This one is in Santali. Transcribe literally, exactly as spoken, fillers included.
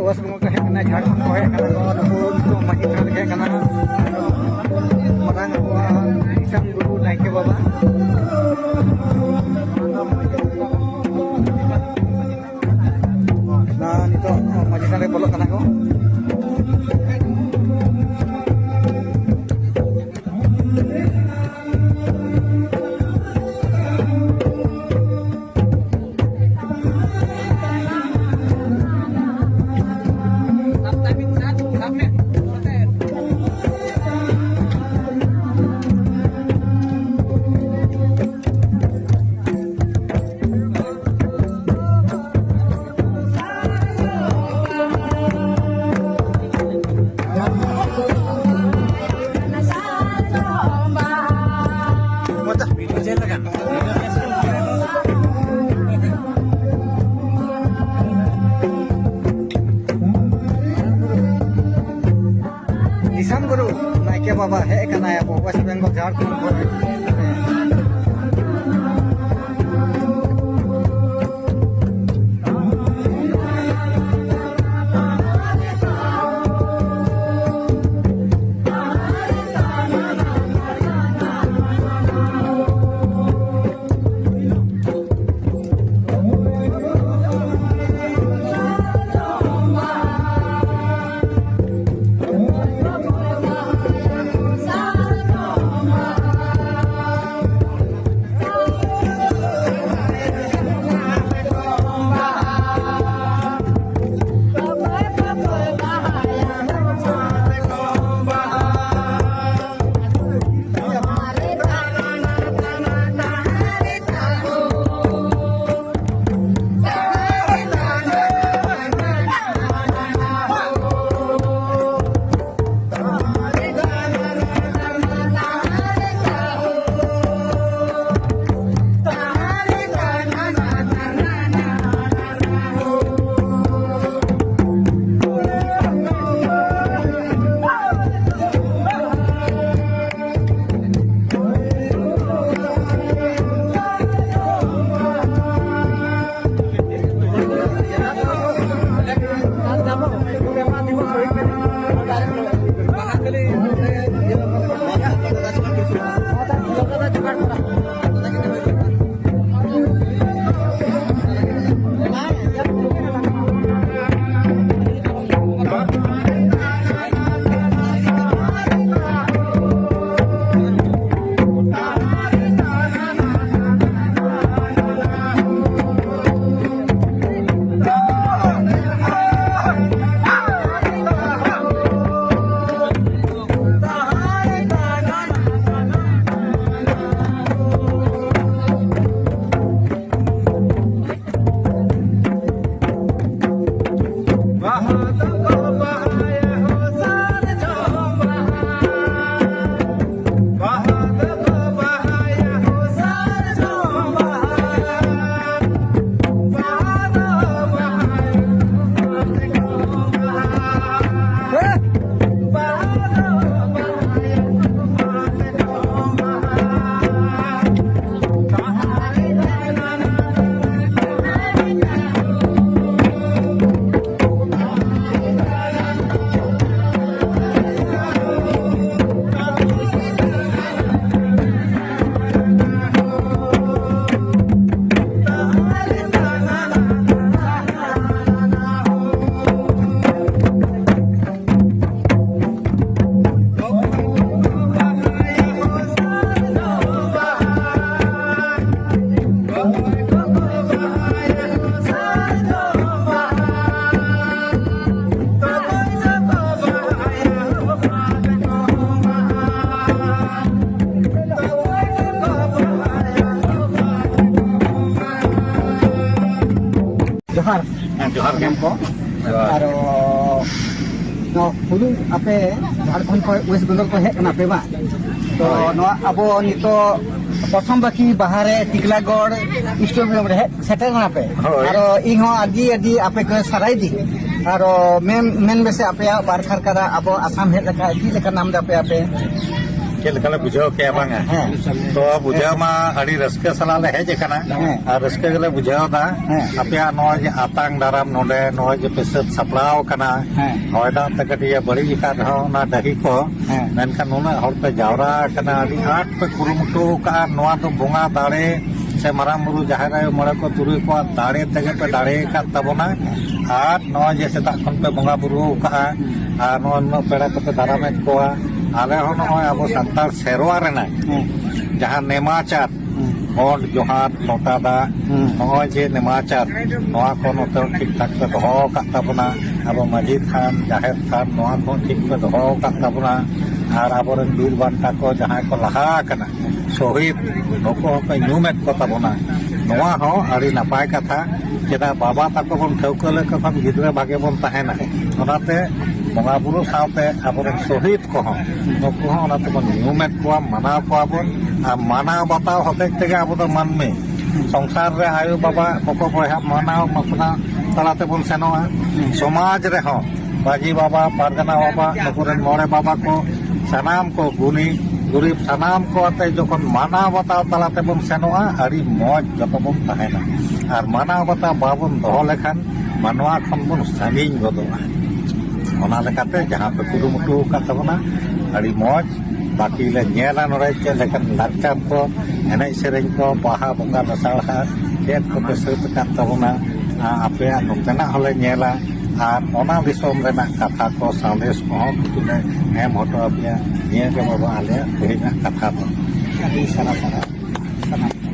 ᱣᱮᱥᱴ ᱵᱮᱝᱜᱚᱞ ᱠᱚ ᱦᱮᱡ ᱠᱟᱱᱟ, ᱡᱷᱟᱲᱠᱷᱚᱸᱰ ᱠᱚ ᱦᱮᱡ ᱠᱟᱱᱟ ᱠᱚ, ᱱᱩᱠᱩ ᱱᱤᱛᱚᱜ ᱢᱟᱹᱡᱷᱤ ᱛᱷᱟᱱ ᱨᱮ ᱦᱮᱡ ᱠᱟᱱᱟ ᱢᱟᱨᱟᱝ ᱟᱵᱚᱣᱟᱜ ᱫᱤᱥᱚᱢ ᱜᱩᱨᱩ ᱱᱟᱭᱠᱮ ᱵᱟᱵᱟ᱾ ᱱᱟ, ᱱᱤᱛᱚᱜ ᱢᱟᱹᱡᱷᱤ ᱛᱷᱟᱱ ᱨᱮ ᱵᱚᱞᱚᱜ ᱠᱟᱱᱟ ᱠᱚ᱾ ᱫᱤᱥᱚᱢ ᱜᱩᱨᱩ ᱱᱟᱭᱠᱮ ᱵᱟᱵᱟ ᱦᱮᱡ ᱟᱠᱟᱱᱟᱭ ᱟᱵᱚ ᱣᱮᱥᱴ ᱵᱮᱝᱜᱚᱞ ᱡᱷᱟᱲᱠᱷᱚᱸᱰ ᱠᱷᱚᱱ᱾ ᱡᱚᱦᱟᱨ᱾ ᱦᱮᱸ, ᱡᱚᱦᱟᱨ ᱜᱮ᱾ ᱥᱟᱱᱟᱢ ᱠᱚ᱾ ᱡᱚᱦᱟᱨ᱾ ᱟᱨ ᱱᱚᱣᱟ ᱦᱩᱞ ᱟᱯᱮ ᱡᱷᱟᱲᱠᱷᱚᱸᱰ ᱠᱷᱚᱱ ᱳᱭᱮᱥᱴ ᱵᱮᱝᱜᱚᱞ ᱠᱷᱚᱱ ᱦᱮᱡ ᱠᱟᱱᱟ ᱯᱮ ᱵᱟᱝ? ᱛᱚ ᱦᱳᱭ᱾ ᱱᱚᱣᱟ ᱟᱵᱚ ᱱᱤᱛᱚᱜ ᱯᱨᱚᱛᱷᱚᱢ ᱵᱟᱹᱠᱤ ᱵᱟᱦᱟ ᱨᱮ ᱴᱤᱠᱞᱟᱜᱚᱲ ᱥᱴᱮᱰᱤᱭᱟᱢ ᱨᱮ ᱦᱮᱡ ᱥᱮᱴᱮᱨ ᱮᱱᱟ ᱯᱮ᱾ ᱦᱳᱭ᱾ ᱟᱨ ᱤᱧ ᱦᱚᱸ ᱟᱹᱰᱤ ᱟᱹᱰᱤ ᱟᱯᱮ ᱠᱚ ᱥᱟᱨᱦᱟᱣ ᱫᱤᱧ᱾ ᱟᱨ ᱢᱮᱱ, ᱢᱮᱱ ᱢᱮᱥᱮ ᱟᱯᱮᱭᱟᱜ ᱵᱟᱨ ᱠᱷᱟᱨᱠᱟᱨᱟ ᱟᱵᱚ ᱟᱥᱟᱢ ᱦᱮᱡ ᱞᱮᱠᱟ ᱪᱮᱫ ᱞᱮᱠᱟ ᱱᱟᱢ ᱫᱟᱯᱮ ᱟᱯᱮ? ᱪᱮᱫ ᱞᱮᱠᱟ ᱞᱮ ᱵᱩᱡᱷᱟᱹᱣ ᱠᱮᱜᱼᱟ ᱵᱟᱝᱟ? ᱦᱮᱸ᱾ ᱛᱚ ᱵᱩᱡᱷᱟᱹᱣ ᱢᱟ ᱟᱹᱰᱤ ᱨᱟᱹᱥᱠᱟᱹ ᱥᱟᱞᱟᱜ ᱞᱮ ᱦᱮᱡ ᱟᱠᱟᱱᱟ᱾ ᱦᱮᱸ᱾ ᱟᱨ ᱨᱟᱹᱥᱠᱟᱹ ᱜᱮᱞᱮ ᱵᱩᱡᱷᱟᱹᱣ ᱮᱫᱟ᱾ ᱦᱮᱸ᱾ ᱟᱯᱮᱭᱟᱜ ᱱᱚᱣᱟ ᱡᱮ ᱟᱛᱟᱝ ᱫᱟᱨᱟᱢ ᱱᱚᱰᱮ ᱱᱚᱜᱼᱚᱭ ᱡᱮ ᱯᱮ ᱥᱟᱹᱛ ᱥᱟᱯᱲᱟᱣ ᱟᱠᱟᱱᱟ, ᱦᱮᱸ᱾ ᱦᱚᱭ ᱫᱟᱜ ᱛᱮ ᱠᱟᱹᱴᱤᱡ ᱮ ᱵᱟᱹᱲᱤᱡ ᱟᱠᱟᱫ ᱨᱮᱦᱚᱸ ᱚᱱᱟ ᱰᱟᱹᱦᱤ ᱠᱚ, ᱦᱮᱸ᱾ ᱢᱮᱱᱠᱷᱟᱱ ᱱᱩᱱᱟᱹᱜ ᱦᱚᱲ ᱯᱮ ᱡᱟᱣᱨᱟ ᱟᱠᱟᱱᱟ, ᱟᱹᱰᱤ ᱟᱸᱴ ᱯᱮ ᱠᱩᱨᱩᱢᱩᱴᱩ ᱟᱠᱟᱫᱼᱟ᱾ ᱱᱚᱣᱟ ᱫᱚ ᱵᱚᱸᱜᱟ ᱫᱟᱲᱮ ᱥᱮ ᱢᱟᱨᱟᱝ ᱵᱩᱨᱩ ᱡᱟᱦᱮᱨ ᱟᱭᱳ ᱢᱚᱬᱮ ᱠᱚ ᱛᱩᱨᱩᱭ ᱠᱚᱣᱟᱜ ᱫᱟᱲᱮ ᱛᱮᱜᱮ ᱯᱮ ᱫᱟᱲᱮ ᱟᱠᱟᱫ ᱛᱟᱵᱚᱱᱟ᱾ ᱟᱨ ᱱᱚᱜᱼᱚᱭ ᱡᱮ ᱥᱮᱛᱟᱜ ᱠᱷᱚᱱ ᱯᱮ ᱵᱚᱸᱜᱟ ᱵᱩᱨᱩ ᱟᱠᱟᱫᱼᱟ, ᱟᱨ ᱱᱚᱣᱟ ᱱᱩᱱᱟᱹᱜ ᱯᱮᱲᱟ ᱠᱚᱯᱮ ᱫᱟᱨᱟᱢᱮᱫ ᱠᱚᱣᱟ, ᱟᱞᱮ ᱦᱚᱸ ᱱᱚᱜᱼᱚᱭ ᱟᱵᱚ ᱥᱟᱱᱛᱟᱲ ᱥᱮᱨᱣᱟ ᱨᱮᱱᱟᱜ ᱦᱮᱸ᱾ ᱡᱟᱦᱟᱸ ᱱᱮᱢᱟᱪᱟᱨ, ᱦᱩᱸ᱾ ᱜᱚᱰ ᱡᱚᱦᱟᱨ, ᱞᱚᱴᱟ ᱫᱟᱜ, ᱦᱩᱸ᱾ ᱱᱚᱜᱼᱚᱭ ᱡᱮ ᱱᱮᱢᱟᱪᱟᱨ, ᱱᱚᱣᱟ ᱠᱚ ᱱᱚᱛᱮ ᱴᱷᱤᱠ ᱴᱷᱟᱠ ᱯᱮ ᱫᱚᱦᱚ ᱟᱠᱟᱫ ᱛᱟᱵᱚᱱᱟ᱾ ᱟᱵᱚ ᱢᱟᱹᱡᱷᱤ ᱛᱷᱟᱱ, ᱡᱟᱦᱮᱨ ᱛᱷᱟᱱ, ᱱᱚᱣᱟ ᱠᱚ ᱴᱷᱤᱠ ᱯᱮ ᱫᱚᱦᱚ ᱟᱠᱟᱫ ᱛᱟᱵᱚᱱᱟ᱾ ᱟᱨ ᱟᱵᱚᱨᱮᱱ ᱵᱤᱨ ᱵᱟᱱᱴᱟ ᱠᱚ ᱡᱟᱦᱟᱸᱭ ᱠᱚ ᱞᱟᱦᱟ ᱟᱠᱟᱱᱟ, ᱥᱚᱦᱤᱫ, ᱱᱩᱠᱩ ᱦᱚᱸᱯᱮ ᱧᱩᱢᱮᱫ ᱠᱚ ᱛᱟᱵᱚᱱᱟ᱾ ᱱᱚᱣᱟ ᱦᱚᱸ ᱟᱹᱰᱤ ᱱᱟᱯᱟᱭ ᱠᱟᱛᱷᱟ᱾ ᱪᱮᱫᱟᱜ ᱵᱟᱵᱟ ᱛᱟᱠᱚ ᱵᱚᱱ ᱴᱷᱟᱹᱣᱠᱟᱹ ᱞᱮᱠᱚ ᱠᱷᱟᱱ ᱜᱤᱫᱽᱨᱟᱹ ᱵᱷᱟᱜᱮ ᱵᱚᱱ ᱛᱟᱦᱮᱱᱟ᱾ ᱚᱱᱟᱛᱮ ᱵᱚᱸᱜᱟ ᱵᱩᱨᱩ ᱥᱟᱶᱛᱮ ᱟᱵᱚᱨᱮᱱ ᱥᱚᱦᱤᱫ ᱠᱚᱦᱚᱸ, ᱱᱩᱠᱩ ᱦᱚᱸ ᱚᱱᱟ ᱛᱮᱵᱚᱱ ᱧᱩᱢᱮᱫ ᱠᱚᱣᱟ, ᱢᱟᱱᱟᱣ ᱠᱚᱣᱟ ᱵᱚᱱ᱾ ᱟᱨ ᱢᱟᱱᱟᱣ ᱵᱟᱛᱟᱣ ᱦᱚᱛᱮᱡ ᱛᱮᱜᱮ ᱟᱵᱚ ᱫᱚ ᱢᱟᱹᱱᱢᱤ᱾ ᱥᱚᱝᱥᱟᱨ ᱨᱮ ᱟᱭᱳ ᱵᱟᱵᱟ, ᱵᱚᱠᱚ ᱵᱚᱭᱦᱟ ᱢᱟᱱᱟᱣ ᱢᱟᱯᱱᱟᱣ ᱛᱟᱞᱟ ᱛᱮᱵᱚᱱ ᱥᱮᱱᱚᱜᱼᱟ᱾ ᱥᱚᱢᱟᱡᱽ ᱨᱮᱦᱚᱸ ᱢᱟᱹᱡᱷᱤ ᱵᱟᱵᱟ, ᱯᱟᱨᱜᱟᱱᱟ ᱵᱟᱵᱟ, ᱱᱩᱠᱩ ᱨᱮᱱ ᱢᱚᱬᱮ ᱵᱟᱵᱟ ᱠᱚ, ᱥᱟᱱᱟᱢ ᱠᱚ ᱜᱩᱱᱤ ᱜᱩᱨᱤᱵ ᱥᱟᱱᱟᱢ ᱠᱚ ᱟᱛᱮ ᱡᱚᱠᱷᱚᱱ ᱢᱟᱱᱟᱣ ᱵᱟᱛᱟᱣ ᱛᱟᱞᱟ ᱛᱮᱵᱚᱱ ᱥᱮᱱᱚᱜᱼᱟ, ᱟᱹᱰᱤ ᱢᱚᱡᱽ ᱡᱚᱛᱚ ᱵᱚᱱ ᱛᱟᱦᱮᱱᱟ᱾ ᱟᱨ ᱢᱟᱱᱟᱣ ᱵᱟᱛᱟᱣ ᱵᱟᱵᱚᱱ ᱫᱚᱦᱚ ᱞᱮᱠᱷᱟᱱ ᱢᱟᱱᱣᱟ ᱠᱷᱚᱱ ᱵᱚᱱ ᱥᱟᱺᱜᱤᱧ ᱜᱚᱫᱚᱜᱼᱟ᱾ ᱚᱱᱟ ᱞᱮᱠᱟᱛᱮ ᱡᱟᱦᱟᱸ ᱯᱮ ᱠᱩᱨᱩᱢᱩᱴᱩ ᱟᱠᱟᱫ ᱛᱟᱵᱚᱱᱟ, ᱟᱹᱰᱤ ᱢᱚᱡᱽ᱾ ᱵᱟᱹᱠᱤ ᱞᱮ ᱧᱮᱞᱟ ᱱᱚᱰᱮ ᱪᱮᱫ ᱞᱮᱠᱟᱱ ᱞᱟᱠᱪᱟᱨ ᱠᱚ, ᱮᱱᱮᱡ ᱥᱮᱨᱮᱧ ᱠᱚ, ᱵᱟᱦᱟ ᱵᱚᱸᱜᱟ ᱞᱟᱥᱟᱲᱦᱟ ᱪᱮᱫ ᱠᱚᱯᱮ ᱥᱟᱹᱛ ᱟᱠᱟᱫ ᱛᱟᱵᱚᱱᱟ, ᱟ-, ᱟᱯᱮᱭᱟᱜ ᱱᱚᱛᱮᱱᱟᱜ ᱦᱚᱸᱞᱮ ᱧᱮᱞᱟ᱾ ᱟᱨ ᱚᱱᱟ ᱫᱤᱥᱚᱢ ᱨᱮᱱᱟᱜ ᱠᱟᱛᱷᱟ ᱠᱚ, ᱥᱟᱸᱫᱮᱥ ᱠᱚᱦᱚᱸ ᱠᱤᱪᱷᱩ ᱞᱮ ᱮᱢ ᱦᱚᱴᱚ ᱟᱯᱮᱭᱟ᱾ ᱱᱤᱭᱟᱹ ᱜᱮ ᱵᱟᱵᱟ ᱟᱞᱮᱭᱟᱜ ᱛᱮᱦᱮᱧᱟᱜ ᱠᱟᱛᱷᱟ ᱫᱚ᱾ ᱟᱹᱰᱤ ᱥᱟᱨᱦᱟᱣ, ᱥᱟᱨᱦᱟᱣ ᱥᱟᱱᱟᱢ ᱠᱚ᱾